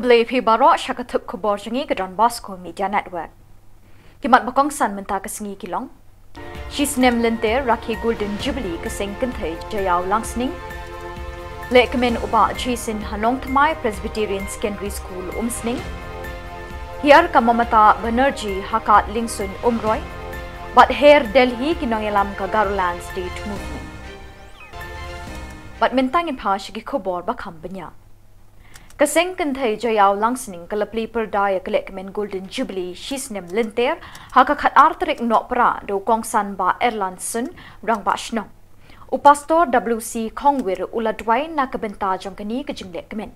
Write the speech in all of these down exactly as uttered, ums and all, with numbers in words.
Khublei phi baroh sha ka tip khubor jong ngi ka Don Bosco Media Network. Ki mat ba kongsan mynta ka sngi ki long: Shisnem lynter rakhe Golden Jubilee ka seng kynthei Jaïaw Langsning. Lehkmen u Bah Jason ha Nongthymmai Presbyterian Secondary School Umsning. Hiar ka Mamata Banerjee ha Kad Lingsuin Umroi. Bad her Delhi ki nongïalam ka Garolands State Movement. Bad mynta ngin phai sha ki khubor ba kham bniah. Ka seng kynthei Jaïaw Langsning ka la plie pyrda ïa ka lehkmen Golden Jubilee shisnem lynter ha ka khatar tarik Nohprah da u kongsan Bah Erland Sun, Rangbah Shnong. U Pastor W C Khongwir u la duwai na ka bynta jong kane ka jinglehkmen.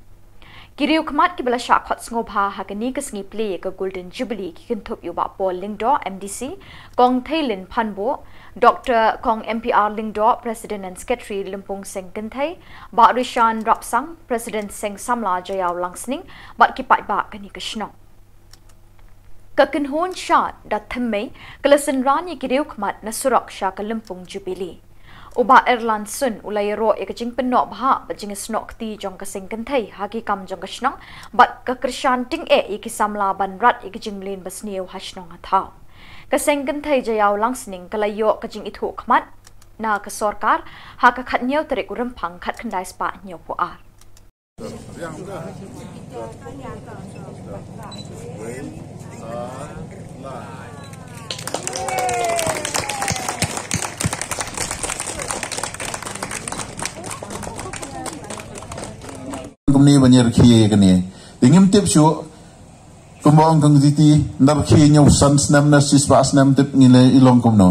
Ki riewkhmat kiba la shah khot sngewbha ha kane ka sngi plie ïa ka Golden Jubilee ki kynthup ïa u Bah Paul Lyngdoh, M D C, Kong Theilin Phanbuh, Doctor Kong M P R Lyngdoh, President and Secretary Lympung Seng Kynthei, Bah Rishan Rapsang, President Seng Samla Jaïaw Langsning, bad ki paidbah kane ka shnong. Ka kynhun shad da thymmei ka la synran ïa ki riewkhmat na surok sha ka lympung Jubilee. U Bah Erland Sun u la ïaroh ïa ka jingpynnoh bha bad jingïasnoh kti jong ka seng kynthei ha ki kam jong ka shnong, bad ka kyrshan tyngeh ïa ki samla ban rat ïa ka jingmlien basniew ha shnong ha thaw. Ka seng kynthei Jaïaw Langsning ka la ïoh ka jingithuh khmat na ka sorkar ha ka khathynñiew tarik u Rymphang khatkhyndai spah hynñiewphew ar. Kumne ban ïa rkhie kane. Te ngim tip shuh, kumba ong kong Titi, nda rkhie hynñiew san snem ne shispah snem, tip ngin leh i long kumno.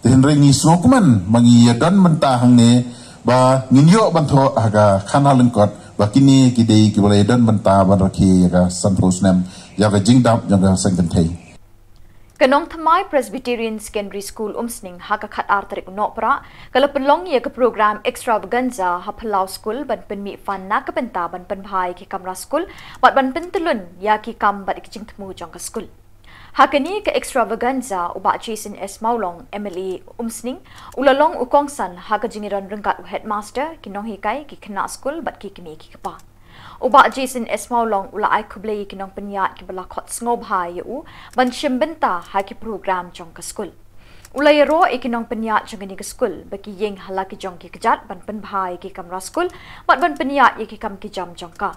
Te hynrei ngi sngewkmen ba ngi ïa don bynta hangne ba ngin ïoh ban thoh ha ka khana lyngkot ba kine ki dei kiba la ïa don bynta ban rkhie ïa ka sanphew snem ïa ka jingdap jong ka seng kynthei. Ka Nongthymmai Presbyterian Secondary School Umsning ha ka khatar tarik Nohprah ka la pynlong ïa ka program extravaganza ha Phyllaw School ban pynmih fund na ka bynta ban pynbha ïa ki kamra skul bad ban pyntyllun ïa ki kam bad ki jingthmu jong ka skul. Ha kane ka extravaganza u Bah Jason S Mawlong, M L A Umsning, u la long u kongsan ha ka jingïadon ryngkat u headmaster, ki nonghikai, ki khynnah skul bad ki kmie ki kpa. U Bah Jason S Mawlong u la ai khublei ïa ki nongpynïaid kiba la khot sngewbha ïa u ban shim bynta ha ki program jong ka skul. U la ïaroh ïa ki nongpynïaid jong kane ka skul ba ki ïeng ha la ki jong ki kjat ban pynbha ïa ki kamra skul bad ban pynïaid ïa ki kam ki jam jong ka.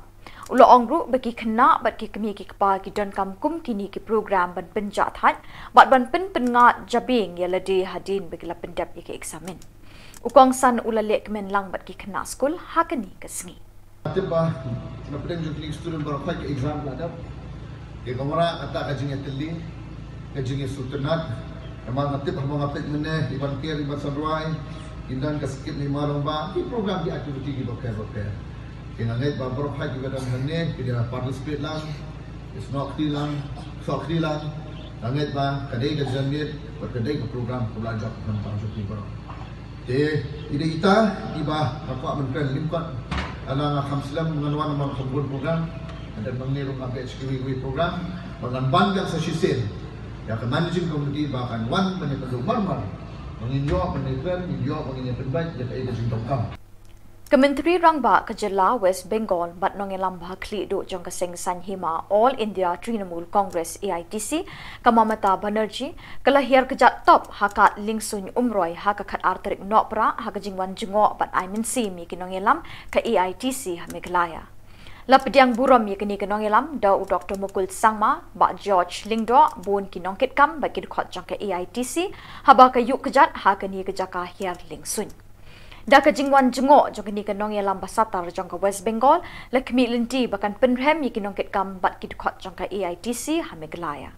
U la ong ruh ba ki khynnah bad ki kmie ki kpa ki donkam kum kine ki program ban pynjah thait bad ban pynpyngngad jabieng ïa lade hadien ba ki la pyndep ïa ki eksamin. U kongsan u la lehkmen lang bad ki khynnah skul ha kane ka sngi. Tip ba na pdeng jong kine ki student baroh ka exam ka la dep. Ki kamra kata ka jingïatylli, ka jingïasngewtynnat. Namar nga tip haba nga peit mynne, i Bah Kiar, i Bah Sanrwai, i don ka skit ne i Malong ba ki program, ki activity kiba pher ba pher. Te nga ngeit ba baroh kiba don hangne ki dei ban participate lang, ki snoh kti lang, snoh kti lang. Nga ngeit ba ka dei ka janmiet bad ka dei ka program kaba la jop ha ka bynta jong ki baroh. Te i dei ita iba nga kwah ban kren lyngkot. Lada nga kham slem ngan wan namar kham bun program. Nga dang nangne ruh nga beh sha kiwei kiwei program ba ngan ban biang sa shisien ïa ka managing committee ba kan wan ban ïakynduh marmar ba ngin ïoh ban ïakren, ngin ïoh ba ngin ïapynbeit ïa kaei ka jingdonkam. Ka Myntri Rangbah ka jylla West Bengal bad nongïalam ba ha khlieh duh jong ka seng saiñ hima All India Trinamool Congress, A I T C, ka Mamata Banerjee, ka la hiar kjat top ha Kad Lingsuin Umroi ha ka khatar tarik Nohprah ha ka jingwan jngoh bad ai mynsiem ïa ki nongïalam ka A I T C ha Meghalaya. La pdiang burom ïa kine ki nongïalam da u Doctor Mukul Sangma, Bah George Lyngdoh, bun ki nongkitkam bad ki dkhot jong ka A I T C haba ka ïuh kjat ha kane ka jaka hiar lingsuin. Da ka jingwan jngoh jong kane ka nongïalam ba satar jong ka West Bengal, la khmih lynti ba kan pynrhem ïa ki nongkitkam bad ki dkhot jong ka A I T C ha Meghalaya.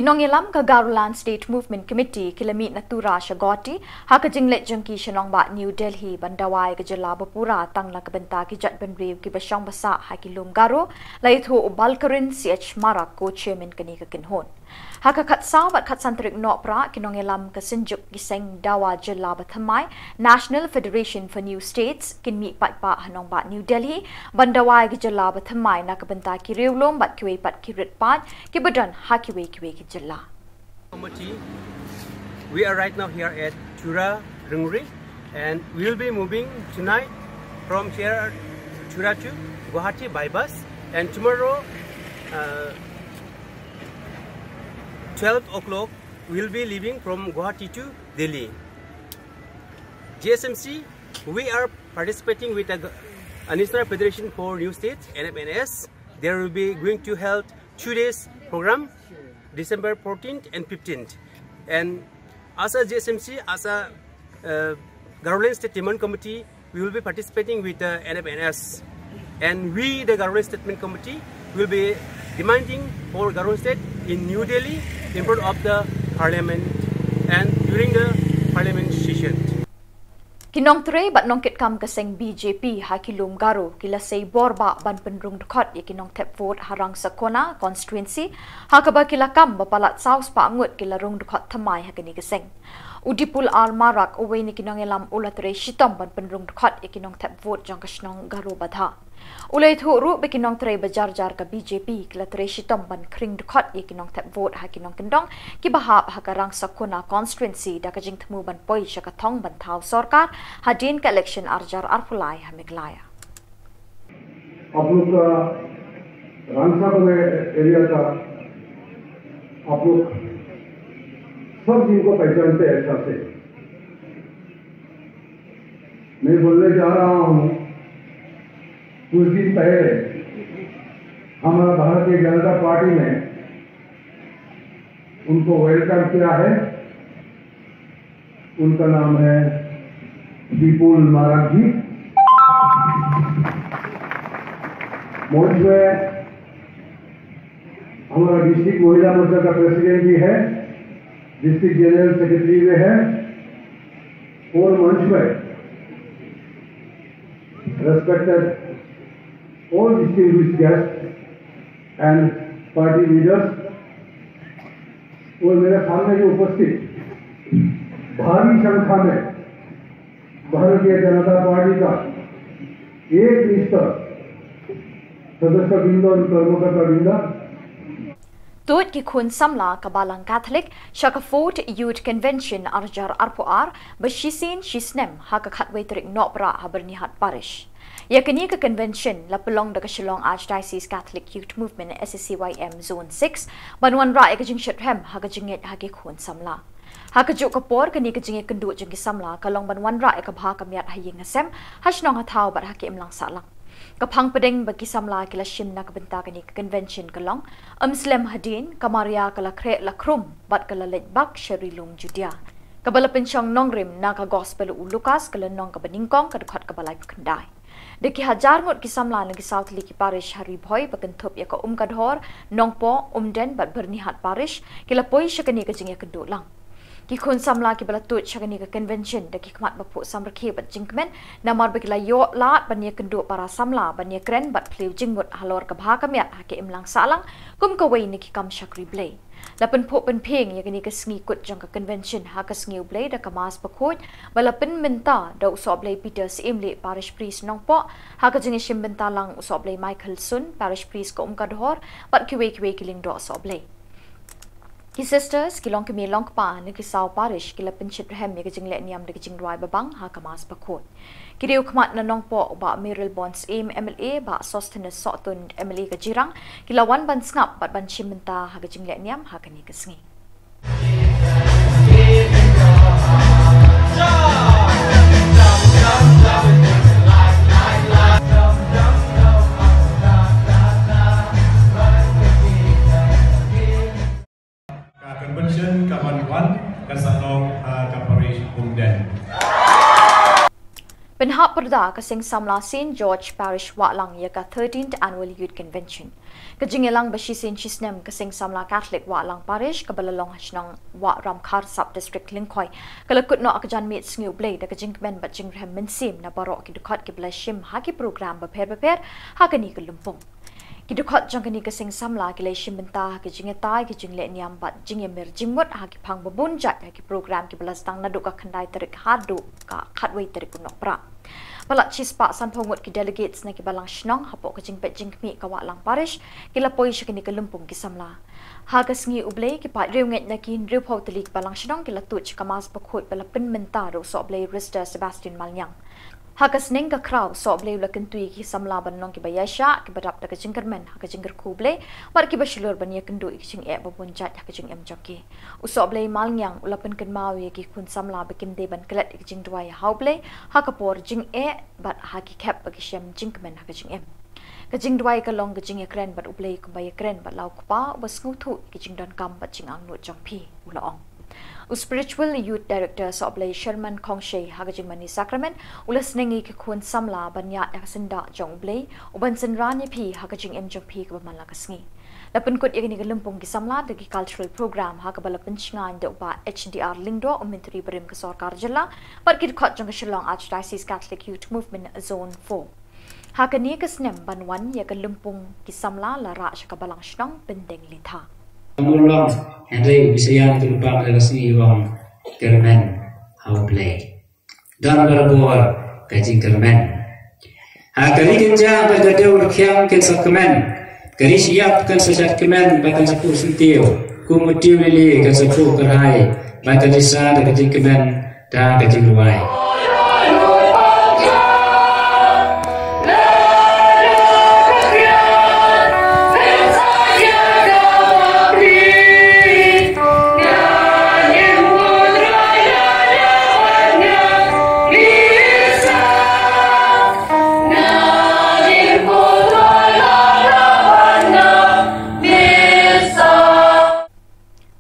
Nongïalam ka Garoland State Movement Committee ki la mih na Tura sha Guwahati ha ka jingleit jong ki sha nongbah New Delhi ban dawa ïa ka jylla bapura tang na ka bynta ki jaitbynriew kiba shong ba sah ha ki lum Garo, la ïathuh u Balkarin C H Marak, ko chairman kane ka kynhun. Ha ka khatsaw bad khatsan tarik Nohprah, ki nongïalam ka Synjuk ki Seng Dawa Jylla Bathymmai, National Federation for New States, kin mih paidbah ha nongbah New Delhi ban dawa ïa ka jylla bathymmai na ka bynta ki riewlum bad kiwei pat ki rit paid kiba don ha kiwei kiwei ki jylla. Committee, we are right now here at Tura Rungri, and we will be moving tonight from here, Tura to Guwahati by bus, and tomorrow, uh, twelve o'clock, we will be leaving from Guwahati to Delhi. J S M C, we are participating with a, a National Federation for New States, N F N S. There will be going to held two days program, December fourteenth and fifteenth. And as a J S M C, as a, uh, Garoland State Demand Committee, we will be participating with the N F N S. And we, the Garoland State Demand Committee, will be demanding for Garoland State in New Delhi in front of the Parliament and during the Parliament session. Ki nongtrei bad nongkitkam ka seng B J P ha ki lum Garo ki la sei bor bah ban pynrung dkhot ïa ki nongthep vote ha Rangsakhona constituency, ha kaba ki la kam ba palat saw spah ngut ki la rung dkhot thymmai ha kane ka seng. U Dipul R Marak, uwei na ki nongïalam, u la trei shitom ban pynrung dkhot ïa ki nongthep vote jong ka shnong Garo Badha. U la ïathuh ruh ba ki nongtrei ba jar jar ka B J P ki la trei shitom ban khring dkhot ïa ki nongthep vote ha ki nongkyndong kiba hap ha ka Rangsakhona constituency da ka jingthmu ban poi sha ka thong ban thaw sorkar hadien ka election ar hajar arphew lai ha Meghalaya. आप लोग का रांगसा को मैं एरिया का आप लोग सब जिनको पहचानते हैं अच्छा से, मैं बोलने जा रहा हूं, कुछ दिन पहले हमारा भारतीय जनता पार्टी ने उनको वेलकम किया है। उनका नाम है विपुल मारक जी। मंच में हमारा डिस्ट्रिक्ट महिला मोर्चा का प्रेसिडेंट भी है, डिस्ट्रिक्ट जनरल सेक्रेटरी भी है, और मंच में respected all distinguished guests and party leaders, और मेरे सामने जो उपस्थित भारी संख्या में भारतीय जनता पार्टी का एकनिष्ठ सदस्य वृंद और कर्मकर्ता वृंद, Tuid ki khun samla ka Balang Catholic sha ka Fourth Youth Convention ar hajar arphew ar ba shisien shisnem ha ka khatwei tarik Nohprah ha Byrnihat Parish. Ïa kane ka convention la pynlong da ka Shillong Archdiocese Catholic Youth Movement, S A C Y M Zone six, ban wanrah ïa ka jingshitrhem ha ka jingngeit ha ki khun samla. Ha kajuh ka por, kane ka jingïakynduh jong ki samla ka long ban wanrah ïa ka bha ka miat ha ïing ha sem, ha shnong ha thaw bad ha ki imlang sahlang. Ka phang pdeng ba ki samla ki la shim na ka bynta kane ka convention ka long: Ym slem hadien, ka Maria ka la khreh la khrum bad ka la leit bak sha ri lum Judia. Kaba la pynshong nongrim na ka Gospel u Lukas, ka lynnong kaba nyngkong, ka dkhot kaba laiphew khyndai. Da ki hajar ngut ki samla na ki saw tylli ki parish ha Ri Bhoi ba kynthup ïa ka Umkadhor, Nongpoh, Umden bad Byrnihat Parish ki la poi sha kane ka jingïakynduh lang. Ki khun samla kiba la tuid sha kane ka convention da ki khmat ba phuh samrkhie bad jingkmen, namar ba ki la ïoh lad ban ïakynduh para samla ban ïakren bad plie jingmut halor ka bha ka miat ha ki imlang sahlang kum kawei na ki kam shakri Blei. La pynphuh pynphieng ïa kane ka sngi kut jong ka convention ha ka Sngi U Blei da ka Mass Bakhuid ba la pynmynta da u Sohblei Peter Syiemlieh, Parish Priest Nongpoh, ha ka jingïashim bynta lang u Sohblei Michael Sun, Parish Priest ka Umkadhor, bad kiwei kiwei ki lyngdoh sohblei. Ki sisters, ki longkmie longkpa na ki saw parish ki la pynshitrhem ïa ka jingleh niam da ka jingrwai babang ha ka Mass Bakhuid. Ki riew khmat na Nongpoh, u Bah Mayralborn Syiem M L A, Bah Sosthenes Sohtun M L A ka Jirang, ki la wan ban sngap bad ban shim bynta ha ka jingleh niam ha kane ka sngi. Ka convention ka ban wan ka sa long, ah, ka parish Umden. Pynhap pyrda ka Seng Samla Saint George Parish Wahlang ïa ka thirteenth Annual Youth Convention. Ka jingïalang ba shisien shisnem ka Seng Samla Catholic Wahlang Parish kaba la long ha shnong Wah Ramkhar, Sub District Lyngkhoi, ka la kut noh ka janmiet Sngi U Blei da ka jingkmen bad jingrhem mynsiem na baroh ki dkhot kiba la shim ha ki program bapher bapher ha kane ka lympung. Ki dkhot jong kane ka Seng Samla ki la shim bynta ha ki jingïatai, ki jingleh niam bad jingïamir jingmut ha ki phang babun jait ha ki program kiba la sdang naduh ka khyndai tarik haduh ka khatwei tarik u Nohprah. Palat shispah sanphew ngut ki delegates na ki balang shnong hapoh ka jingpeit jingkhmih ka Wahlang Parish ki la poi sha kane ka lympung ki samla. Ha ka Sngi U Blei ki paid riewngeit na ki hynriewphew tylli ki balang shnong ki la tuid sha ka Mass Bakhuid ba la pynmynta da u Sohblei Rister Sebastian Malniang. Ha ka sneng ka khraw, u Sohblei u la kyntu ïa ki samla ban long kiba ïaishah, kiba dap da ka jingkyrmen ha ka jingkyrkhu U Blei bad kiba shlur ban ïakynduh ïa ki jingeh babun jait ha ka jingim jong ki. U Sohblei Malniang u la pynkynmaw ïa ki khun samla ba kim dei ban klet ïa ka jingduwai ha U Blei ha ka por jingeh bad ha ki khep ba ki shem jingkmen ha ka jingim. Ka jingduwai ka long ka jingïakren bad U Blei kumba ïakren bad la u kpa uba sngewthuh ïa ki jingdonkam bad jingangnud jong phi, u la ong. U Spiritual Youth Director Sohblei Sherman Khongshei ha ka jingmane sakramen u la sneng ïa ki khun samla ban ïaid ha ka syndah jong U Blei uban synran ïa phi ha ka jingim jong phi kaba man la ka sngi. La pynkut ïa kane ka lympung ki samla da ki cultural program ha kaba la pynshngaiñ da u Bah H D R Lyngdoh, u Myntri barim ka Sorkar Jylla, bad ki dkhot jong ka Shillong Archdiocese Catholic Youth Movement Zone four. Ha kane ka snem ban wan ïa ka lympung ki samla la rah sha ka balang shnong Pyndenglyntha. Ka mut long hynrei u Messiah ka lypa ka la sngi, ong kyrmen ha U Blei. Don barabor ka jingkyrmen. Ha ka ri kynjah bad ka dewrkhiang kin sa kmen, ka ri shyiap kan sa shad kmen bad kan sa pur syntiew, kum u tiew lili kan sa pur kyrhai bad kan sa da ka jingkmen da ka jingrwai.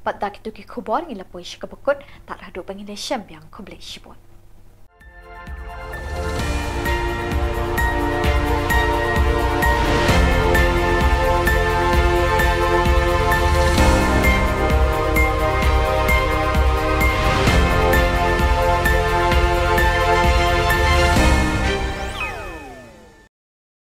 Bad da kito ki khubor ngi la poi sha kaba kut, tad haduh ba ngin ïashem biang, khublei shibun.